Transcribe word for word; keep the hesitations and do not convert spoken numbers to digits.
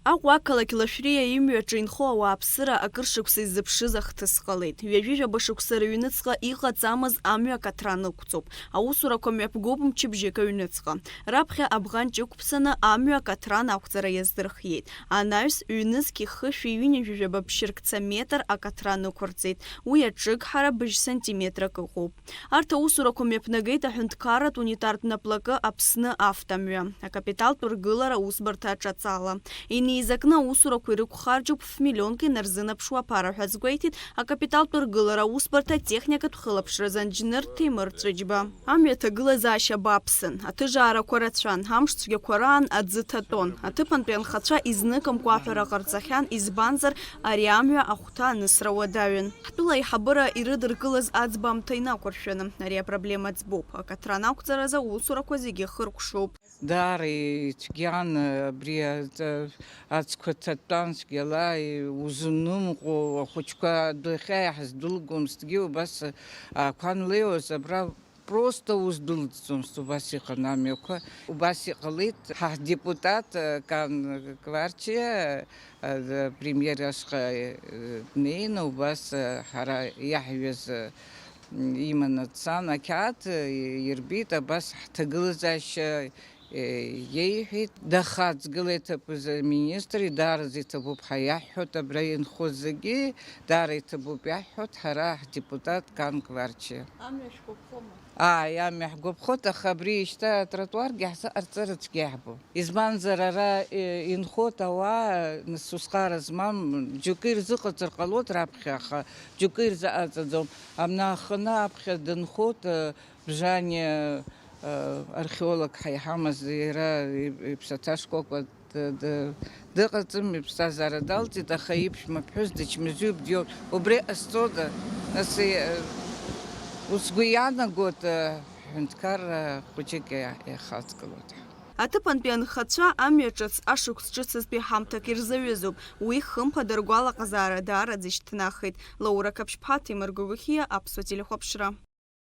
Аҟәа ақалақь Лашәриа имҩаҿы инхо ауааԥсыра акыр шықәса иззыԥшыз ахҭыс ҟалеит. Ҩажәи жәаба шықәса рыҩныҵҟа иҟаҵамыз амҩа акаҭран ықәҵоуп. Аусурақәа мҩаԥгоуп мчыбжьык аҩныҵҟа. Раԥхьа абӷанҷ ықәԥсаны амҩа акаҭран ақәҵара иаздырхиеит. Анаҩс, ҩнызқь ихышәи ҩынҩажәи жәаба ԥшьыркца метр акаҭран ықәырҵеит. Уи аҿыгҳара быжь сантиметрак ыҟоуп. Арҭ аусурақәа мҩаԥнагеит аҳәынҭқарратә унитартә наплакы Аԥсны автомҩа, акапиталтә ргылара аусбарҭа аҿаҵала. Инеизакны аусурақәа ирықәхарџьуп ф-миллионк инарзынаԥшуа аԥара ҳәа азгәеиҭеит акапиталтә ргылара аусбарҭа атехникатә хылаԥшразы анџьныр Ҭемыр Ҵәыџьба. Амҩа аҭагылазаашьа бааԥсын, аҭыжаарақәа рацәан, амш цәгьақәа раан аӡы ҭатәон. Аҭыԥантәи анхацәа изныкымкәа аҳәара ҟарҵахьан, избанзар, ари амҩа ахәҭа анысра уадаҩын. Ҳтәыла аиҳабыра ирыдыркылаз аӡбамҭа инақәыршәаны, ари апроблема ӡбоуп. Акаҭран ақәҵаразы аусурақәа зегьы хыркәшоуп. Даара ицәгьан абри аҵ-, ацқәа ҭатәан цәгьала, узынымҟәо, ахәыҷқәа адәахьы иаҳздәылгомызҭгьы, убас ақәа анлеиуаз абра просто уздәылҵӡомызт, убас иҟан амҩақәа. Убас иҟалеит ҳа ҳдепутат, э, Кан Кварчиа, э, апремиер ашҟа, э, днеины, убас, э, ҳара иаҳҩыз, э, иманы дцан, ақьаад, э, ирбеит, абас ҳҭагылазаашьа, э, иеиҳәеит. Дахаҵгылеит аԥыза-министр, даараӡа иҭабуп ҳәа иаҳҳәоит, абра инхо зегьы даара иҭабуп иаҳҳәоит, ҳара ҳдепутат Кан Кварчиа. Амҩа шәгәаԥхома? Ааи, амҩа ҳгәаԥхоит, аха абри шьҭа атротуаргьы ҳзыҟарҵар цәгьа иаҳбо. Избанзар, ара, э, инхоит ауаа, нас ус хара змам, џьоукы ирзыҟаҵар ҟалоит раԥхьа, аха џьоукы ирзыҟаҵаӡом. Амна аханы аԥхьа дынхоит, э, Бжани, э, археолог ҳәа иҳамаз, иара и-, иԥсаҭа шкәакәа д-, д-, дыҟаӡам, иԥсҭазаара далҵит, аха иԥшәма ԥҳәыс дычмазаҩуп, диоуп. Убри ҟасҵода? Нас, э, усгәы иаанагоит, э, ҳҳәынҭқарра хәыҷык иа-, иахаҵгылоит. Аҭыԥантәи анхацәа амҩа ҿыц ашықәс ҿыцызтәи ҳамҭак ирзаҩызоуп. Уи, хымԥада, ргәалаҟазаара даараӡа ишьҭнахит. Лаура Қаԥшьԥҳа, Ҭемыр Гогохиа, Аԥсуа телехәаԥшра.